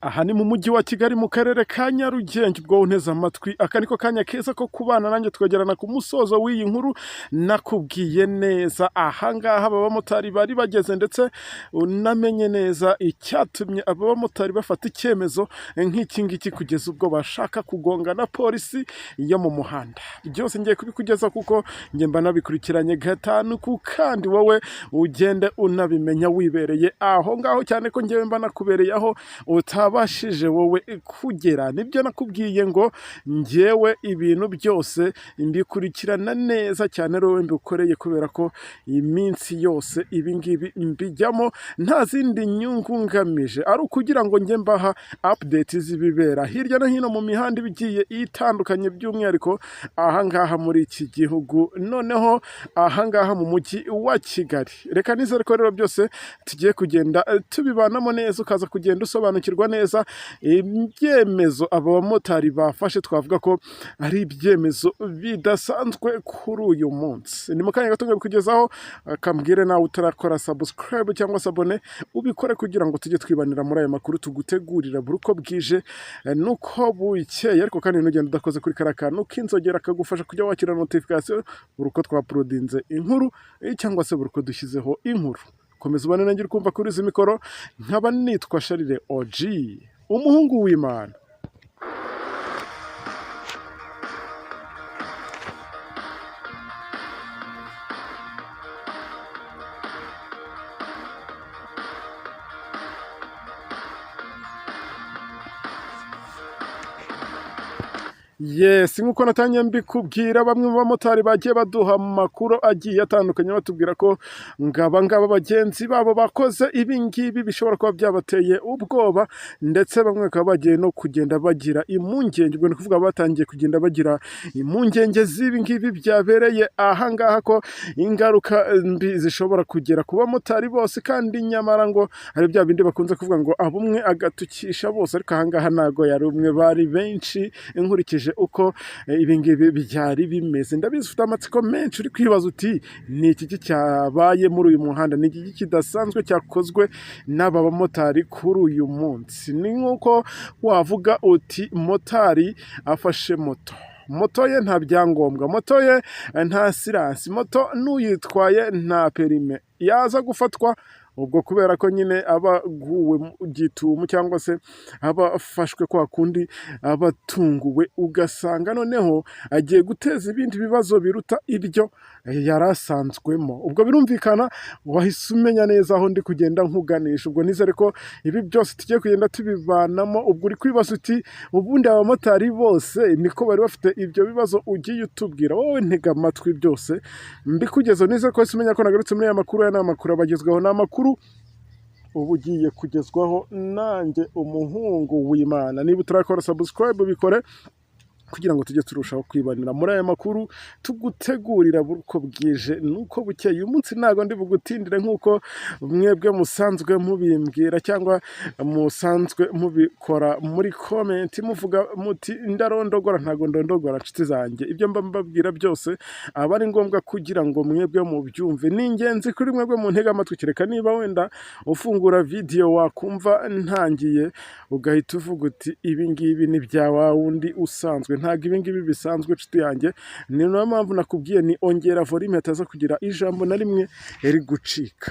Aha ni mu mujyi wa Kigali, mu karere ka Nyarugenge. Ubwo unteze amatwi, aka niko kanya keza ko kubana nanjye, twegerana ku musozo w'iyi nkuru. Nakubwiye neza ahangaha aba bamotari bari bageze, ndetse unamenye neza icyatumye aba bamotari bafata icyemezo nk'iki ngiki, kugeza ubwo bashaka kugonga na polisi yo mu muhanda. Byose ngiye kubikugeza kuko njye mba nabikurikiranye gatanu ku kandi, wowe ugende unabimenya wibereye aho ngaho, cyane ko ngewe mba nakubereye aho utabashije wowe kugera. Nibyo nakubwiye ngo ngewe ibintu byose mbikurikirana neza cyane, ari wowe mbikoreye, kubera ko iminsi yose ibi ngibi mbijyamo nta zindi nyungu ngamije, ari ukugira ngo njye mbaha update z'ibibera hirya no hino mu mihanda iba igiye itandukanye, by'umwihariko ahangaha muri iki gihugu, noneho ahangaha mu mujyi wa Kigali. Reka nizere ko rero byose tugiye kugenda tubibanamo neza, ukaza kugenda usobanukirwa neza ibyemezo aba bamotari bafashe. Twavuga ko ari ibyemezo bidasanzwe kuri uyu munsi. Ni mu kanya gato nkabikugezaho. Akambwire nawe utarakora subscribe cyangwa se abone, ubikore kugira ngo tujye twibanira muri aya makuru tugutegurira buri uko bwije nuko bukeye. Ariko kandi ntugende udakoze kuri kariya kantu k'inzogera kagufasha kujya wakira notification buri uko twauploadinze inkuru cyangwa se buri uko dushyizeho inkuru. Komeza ubane nanjye uri kumva kuri izi mikoro, nkaba nitwa Sharire OG, umuhungu w'Imana. Yes, nk'uko natangiye mbikubwira, bamwe mu bamotari bagiye baduha amakuru agiye atandukanye, batubwira ko ngaba ngaba bagenzi babo bakoze ibi ngibi bishobora kuba byabateye ubwoba, ndetse bamwe bakaba bagiye no kugenda bagira impungenge. Ubwo ni ukuvuga batangiye kugenda bagira impungenge z'ibi ngibi byabereye aha ngaha, ko ingaruka mbi zishobora kugera ku bamotari bose, kandi nyamara ngo ari bya bindi bakunze kuvuga ngo aba umwe agatukisha bose. Ariko aha ngaha ntago yari umwe, bari benshi, nkurikije uko ibi ngibi byari bimeze. Ndabizi ufite amatsiko menshi, uri kwibaza uti: "Ni iki cyabaye muri uyu muhanda? Ni iki kidasanzwe cyakozwe n'aba bamotari kuri uyu munsi?" Ni nk'uko wavuga uti motari afashe moto, moto ye nta byangombwa, moto ye nta assurance, moto n'uyitwaye nta permis, yaza gufatwa ubwo kubera ko nyine aba aguwe mu gitumo cyangwa se aba afashwe kwa kundi aba atunguwe, ugasanga noneho agiye guteza ibindi bibazo biruta ibyo yari asanzwemo. Ubwo birumvikana wahise umenya neza aho ndi kugenda nkuganisha. Ubwo nizere ko ibi byose tugiye kugenda tubivanamo. Ubwo uri kwibaza uti: "Ubundi abamotari bose niko bari bafite ibyo bibazo ugiye utubwira?" Wowe ntega amatwi byose mbikugezeho. Nizere ko wahise umenya ko nagarutse muri aya makuru. Aya ni amakuru abagezweho, ni amakuru uba ugiye kugezwaho nanjye, umuhungu w'Imana. Niba utarakora subscribe, bikore kugira ngo tujye turushaho kwibanira muri aya makuru tugutegurira buri uko bwije nuko bukeye. Uyu munsi ntabwo ndi bugutindire nk'uko mwebwe musanzwe mubimbwira cyangwa musanzwe mubikora muri comment, muvuga muti: "Ndarondogora." Ntabwo ndondogora, nshuti zanjye. Ibyo mba mbabwira byose aba ari ngombwa kugira ngo mwebwe mubyumve, ni ingenzi kuri mwebwe mu ntega amatwi. Kereka niba wenda ufungura video wakumva ntangiye ugahita uvuga uti: "Ibi ngibi ni bya wa wundi usanzwe." Ntabwo ibi ngibi bisanzwe, nshuti yanjye. Ni nayo mpamvu nakubwiye ni ongera volume, hataza kugira ijambo na rimwe rigucika.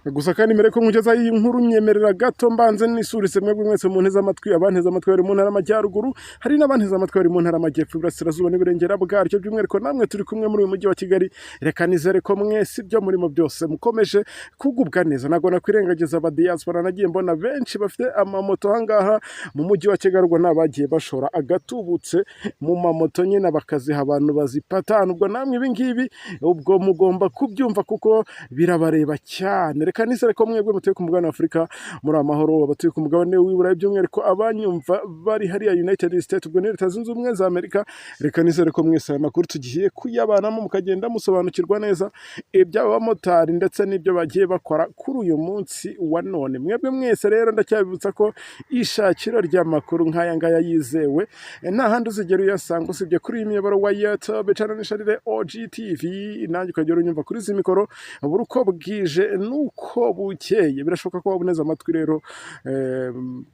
Gusa kandi mbere ko nkugezaho iyi nkuru, nyemerera gato mbanze nisurise mwebwe mwese mu nteze amatwi. Abanteze amatwi bari mu ntara y'Amajyaruguru, hari n'abanteze amatwi bari mu ntara y'Amajyepfo, Iburasirazuba n'Iburengera bwaryo, by'umwihariko namwe turi kumwe muri uyu mujyi wa Kigali. Reka nizere ko mwese ibyo murimo byose mukomeje kugubwa neza. Ntabwo nakwirengagiza aba diaspora, nagiye mbona benshi bafite amamoto ahangaha mu mujyi wa Kigali. Ubwo ni abagiye bashora agatubutse mu mamoto nyine, bakaziha abantu bazipatana. Ubwo namwe ibi ngibi ubwo mugomba kubyumva kuko birabareba cyane. Reka Reka nizere ko mwebwe mutuye ku mugabane wa Afurika muri amahoro, abatuye ku mugabane w'Iburayi, by'umwihariko abanyumva bari hariya United States, ubwo ni Leta Zunze Ubumwe za Amerika. Reka nizere ko mwese aya makuru tugiye kuyabanamo, mukagenda musobanukirwa neza iby'aba bamotari ndetse n'ibyo bagiye bakora kuri uyu munsi wa none. Mwebwe mwese rero ndacyabibutsa ko ishakiro ry'amakuru nk'aya ngaya yizewe nta handi uzigera uyasanga usibye kuri iyi miyoboro wa YouTube channel Sharire OGTV, nanjye ukajya unyumva kuri izi mikoro buri uko bwije n'uko bukeye. Birashoboka ko waba uneze amatwi rero,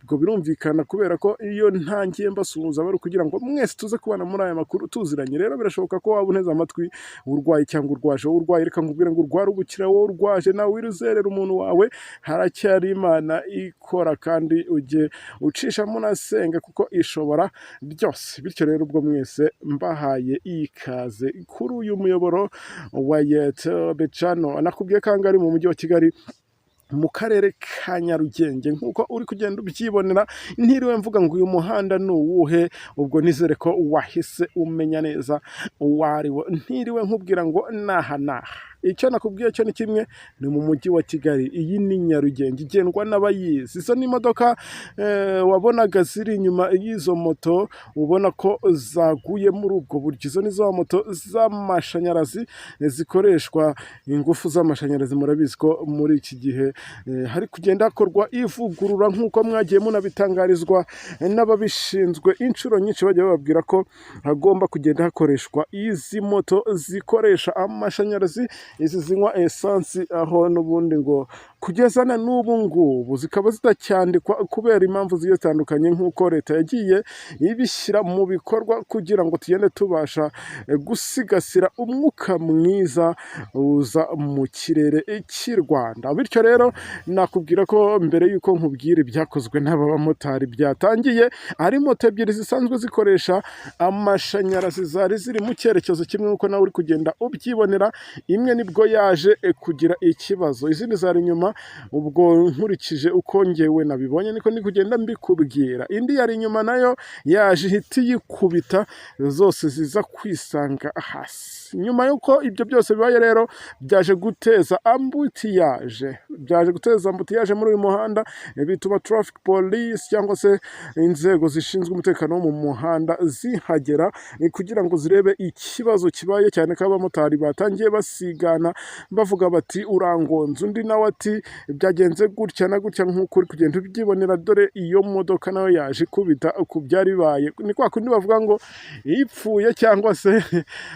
ubwo birumvikana kubera ko iyo ntangiye mbasuhuza bari kugira ngo mwese tuze kubana muri aya makuru tuziranye. Rero birashoboka ko waba uneze amatwi urwaye cyangwa urwaje. Wowe urwaye, reka nkubwire ngo urware ubukira. Wowe urwaje nawe wiruzerera umuntu wawe, haracyari Imana ikora, kandi ujye ucishamo unasenga kuko ishobora byose. Bityo rero ubwo mwese mbahaye ikaze kuri uyu muyoboro wa YouTube channel. Nakubwiye ko aha ngaha ari mu mujyi wa Kigali, mu karere ka Nyarugenge, nk'uko uri kugenda ubyibonera. Ntiriwe mvuga ngo uyu muhanda ni uwuhe, ubwo nizere ko wahise umenya neza uwo ari wo. Ntiriwe nkubwira ngo naha naha, icyo nakubwiye cyo ni kimwe, ni mu mujyi wa Kigali. Iyi ni Nyarugenge igendwa n'abayizi. Izo ni imodoka wabonaga ziri inyuma y'izo moto, ubona ko zaguye muri ubwo buryo. Izo ni za moto z'amashanyarazi zikoreshwa ingufu z'amashanyarazi. Murabizi ko muri iki gihe hari kugenda hakorwa ivugurura, nk'uko mwagiye munabitangarizwa n'ababishinzwe inshuro nyinshi, bagiye bababwira ko hagomba kugenda hakoreshwa izi moto zikoresha amashanyarazi, izi zinywa esansi, aho n'ubundi ngo kugeza na n'ubu ngubu zikaba zitacyandikwa kubera impamvu zigiye zitandukanye, nk'uko leta yagiye ibishyira mu bikorwa kugira ngo tugende tubasha gusigasira umwuka mwiza uza mu kirere cy'i Rwanda. Bityo rero nakubwira ko mbere y'uko nkubwira ibyakozwe n'aba bamotari, byatangiye ari moto ebyiri zisanzwe zikoresha amashanyarazi, zari ziri mu cyerekezo kimwe nk'uko nawe uri kugenda ubyibonera. Imwe nibwo yaje kugira ikibazo, izindi zari inyuma. Ubwo nkurikije uko ngewe nabibonye niko ndi kugenda mbikubwira. Indi yari inyuma nayo yaje ihita iyikubita, zose ziza kwisanga hasi. Nyuma y'uko ibyo byose bibaye rero, byaje guteza embouteillage, byaje guteza embouteillage muri uyu muhanda, bituma traffic police cyangwa se inzego zishinzwe umutekano wo mu muhanda zihagera kugira ngo zirebe ikibazo kibaye, cyane ko abamotari batangiye basigana bavuga bati "Urangonze", undi nawe ati "Byagenze gutya na gutya", nk'uko uri kugenda ubyibonera. Dore iyo modoka nayo yaje ikubita ku byari bibaye. Ni kwa kundi bavuga ngo ipfuye, cyangwa se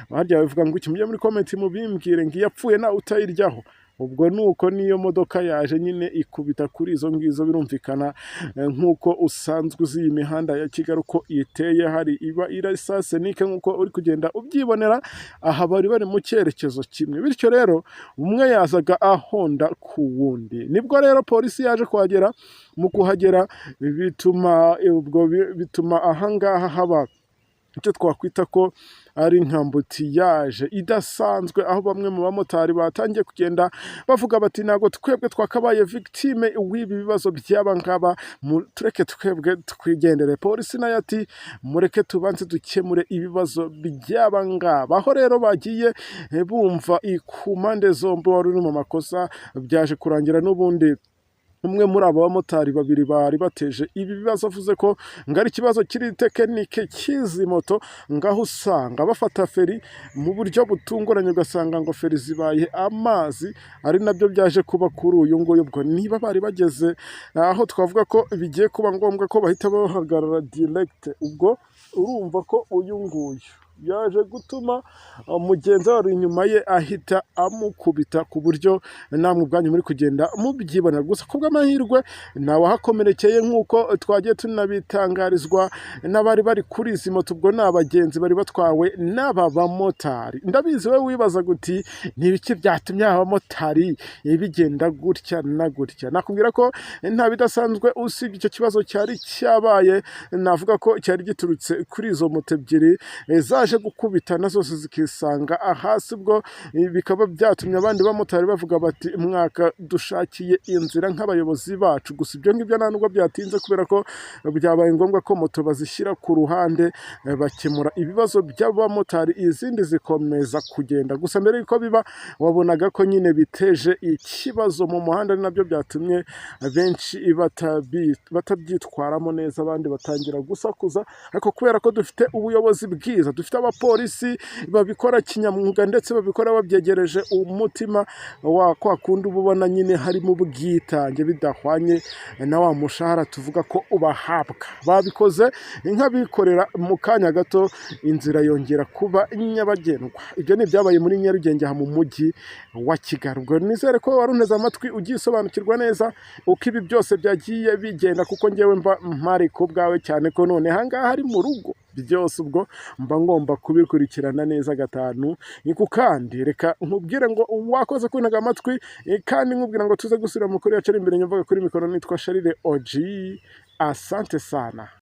harya bavuga ngo iki? Mujye muri comment mubimbwire, ngo iyapfuye nawe utayiryaho. Ubwo ni uko n'iyo modoka yaje nyine ikubita kuri izo ngizo. Birumvikana, nk'uko usanzwe uzi iyi mihanda ya Kigali uko iteye, hari iba iri sens unique nk'uko uri kugenda ubyibonera. Aha bari bari mu cyerekezo kimwe, bityo rero umwe yazaga ahonda ku wundi. Nibwo rero polisi yaje kuhagera. Mu kuhagera bituma ubwo bituma ahangaha haba icyo twakwita ko ari nka embouteillage idasanzwe, aho bamwe mu bamotari batangiye kugenda bavuga bati "Ntabwo twebwe twakabaye victime w'ibi bibazo by'aba ngaba, tureke twebwe twigendere." Polisi nayo ati "Mureke tubanze dukemure ibibazo by'aba ngaba." Aho rero bagiye bumva ku mpande zombi wari uri mu makosa, byaje kurangira n'ubundi umwe muri abo bamotari babiri bari bateje ibi bibazo avuze ko ngo ari ikibazo kiri technique cy'izi moto, ngaho usanga bafata feri mu buryo butunguranye, ugasanga ngo feri zibaye amazi, ari nabyo byaje kuba kuri uyu nguyu. Ubwo niba bari bageze aho twavuga ko bigiye kuba ngombwa ko bahita bahagarara direct, ubwo urumva ko uyu nguyu yaje gutuma mugenzi we wari inyuma ye ahita amukubita, ku buryo namwe ubwanyu muri kugenda mubyibonera. Gusa ku bw'amahirwe ntawahakomerekeye, nk'uko twagiye tunabitangarizwa n'abari bari kuri izi moto. Ubwo ni abagenzi bari batwawe n'aba bamotari. Ndabizi wowe wibaza guti "Ni ibiki byatumye aba bamotari bigenda gutya na gutya?" Nakubwira ko nta bidasanzwe usibye icyo kibazo cyari cyabaye, navuga ko cyari giturutse kuri izo moto ebyiri zaje Baje gukubitana zose zikisanga hasi. Ubwo bikaba byatumye abandi bamotari bavuga bati: "Mwaka dushakiye inzira nk'abayobozi bacu." Gusa ibyo ngibyo nta nubwo byatinze, kubera ko byabaye ngombwa ko moto bazishyira ku ruhande, bakemura ibibazo by'abamotari, izindi zikomeza kugenda. Gusa mbere y'uko biba, wabonaga ko nyine biteje ikibazo mu muhanda, ari nabyo byatumye benshi batabyitwaramo neza, abandi batangira gusakuza. Ariko kubera ko dufite ubuyobozi bwiza, dufite abapolisi babikora kinyamwuga ndetse babikora babyegereje umutima wa kwa kundi, uba ubona nyine harimo ubwitange bidahwanye na wa mushahara tuvuga ko ubahabwa. Babikoze nk'abikorera, mu kanya gato inzira yongera kuba nyabagendwa. Ibyo ni ibyabaye muri Nyarugenge, aha mu mujyi wa Kigali. Ubwo nizere ko wari unteze amatwi, ugiye usobanukirwa neza uko ibi byose byagiye bigenda, kuko ngewe mba mpari ku bwawe, cyane ko none aha ngaha ari mu rugo. Byose ubwo mba ngomba kubikurikirana neza gatanu ni ku kandi. Reka nkubwire ngo wakoze kuntega amatwi, kandi nkubwira ngo tuze gusubira mu kuri yacu ari imbere. Nyumvaga kuri mikoro nitwa Sharire Oji. Asante sana.